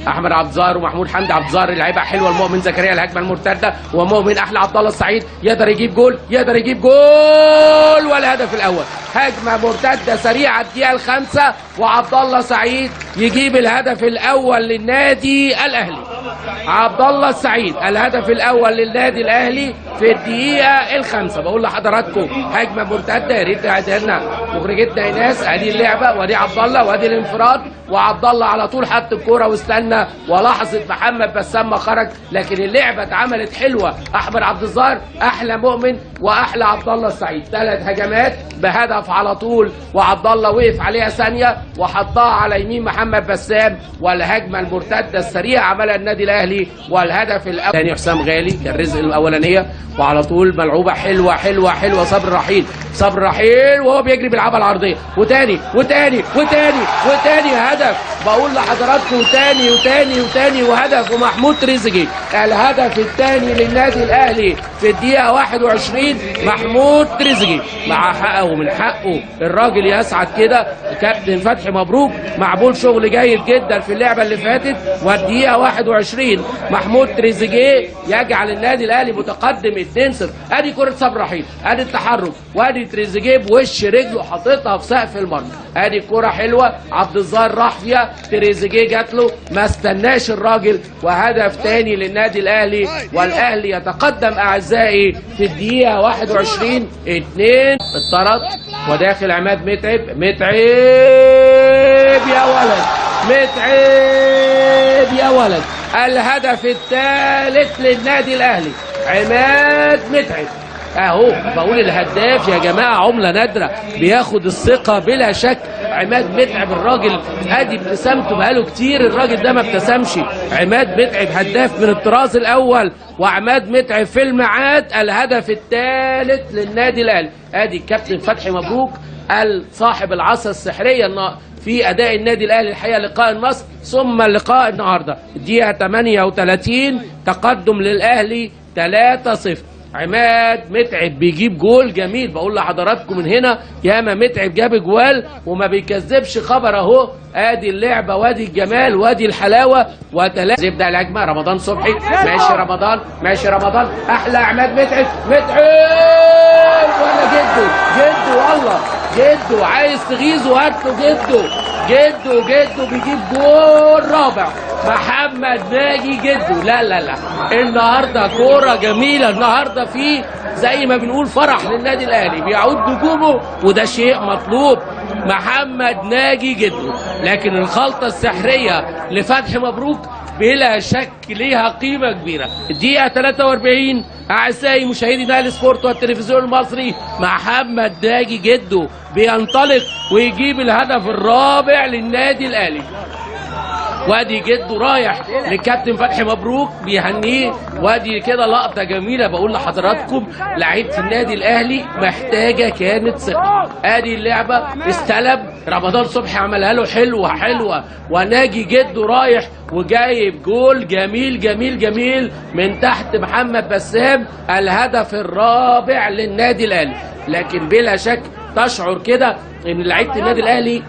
احمد عبد الظاهر ومحمود حمدي. عبد الظاهر لعيبة حلوة المؤمن زكريا، الهجمة المرتدة ومؤمن احلى عبد الله السعيد يقدر يجيب جول، يقدر يجيب جول، والهدف الاول. هجمة مرتدة سريعة الدقيقة 5 وعبد الله سعيد يجيب الهدف الاول للنادي الاهلي. عبد الله السعيد الهدف الاول للنادي الاهلي في الدقيقة 5. بقول لحضراتكم هجمة مرتدة، يا ريت تعيدها لنا مخرجتنا ايناس. ادي اللعبة وادي عبد الله وادي الانفراد، وعبد الله على طول حط الكورة واستنى، ولحظة محمد بسام ما خرج، لكن اللعبة اتعملت حلوة. احمد عبد الظاهر احلى مؤمن واحلى عبد الله السعيد، 3 هجمات بهدف على طول، وعبد الله وقف عليها ثانية وحطها على يمين محمد بسام، والهجمه المرتدة السريعة عملها النادي الاهلي والهدف الاول. ثاني حسام غالي كان رزق الاولانية، وعلى طول ملعوبه حلوة حلوة حلوة، صبر رحيل، صبر رحيل وهو بيجري بيلعبها العرضية، وتاني وتاني وتاني وتاني هدف. بقول لحضراتكم تاني وتاني وتاني وهدف، ومحمود تريزيجيه الهدف الثاني للنادي الاهلي في الدقيقة 21. محمود تريزيجيه مع حقه ومن حقه الراجل يسعد كده. كابتن فتحي مبروك معمول شغل جيد جدا في اللعبة اللي فاتت، والدقيقة 21 محمود تريزيجيه يجعل النادي الاهلي متقدم 2-0. ادي كره صبري رحيل، ادي التحرك، وادي تريزيجيه بوش رجله حاططها في سقف المرمى. ادي كره حلوة عبد الظاهر راح فيها، تريزيجيه جات له ما استناش الراجل، وهدف تاني للنادي الاهلي، والاهلي يتقدم اعزائي في الدقيقة 21 2. اتطرد وداخل عماد متعب. متعب يا ولد، متعب يا ولد، الهدف الثالث للنادي الاهلي عماد متعب. اهو بقول الهداف يا جماعة عمله نادرة، بياخد الثقة بلا شك. عماد متعب الراجل ادي ابتسامته بقاله كتير الراجل ده ما ابتسمش. عماد متعب هداف من الطراز الاول، وعماد متعب في الميعاد، الهدف الثالث للنادي الاهلي. ادي الكابتن فتحي مبروك صاحب العصا السحريه في اداء النادي الاهلي الحقيقة لقاء النصر ثم لقاء النهارده. الدقيقة 38 تقدم للاهلي 3-0. عماد متعب بيجيب جول جميل. بقول لحضراتكم من هنا ياما متعب جاب جوال وما بيكذبش خبر اهو. ادي اللعبة وادي الجمال وادي الحلاوة. وثلاثة يبدا الهجمة رمضان صبحي، ماشي رمضان، ماشي رمضان، احلى عماد متعب، متعب ولا جده، جده والله جده، عايز تغيظه هات له جده، جده جده بيجيب جول رابع. محمد ناجي جده، لا لا لا النهارده كورة جميلة، النهارده في زي ما بنقول فرح للنادي الاهلي، بيعود نجومه وده شيء مطلوب. محمد ناجي جده، لكن الخلطة السحريه لفتحي مبروك بلا شك ليها قيمة كبيرة. الدقيقة 43 اعزائي مشاهدي نايل سبورت والتلفزيون المصري، محمد ناجي جده بينطلق ويجيب الهدف الرابع للنادي الاهلي. وادي جده رايح للكابتن فتحي مبروك بيهنيه، وادي كده لقطة جميلة. بقول لحضراتكم لعيبة النادي الاهلي محتاجه كانت ثقة. ادي اللعبة استلم رمضان صبحي عملها له حلوة حلوة، وناجي جده رايح وجايب جول جميل جميل جميل من تحت محمد بسام، الهدف الرابع للنادي الاهلي. لكن بلا شك تشعر كده ان لعيبة النادي الاهلي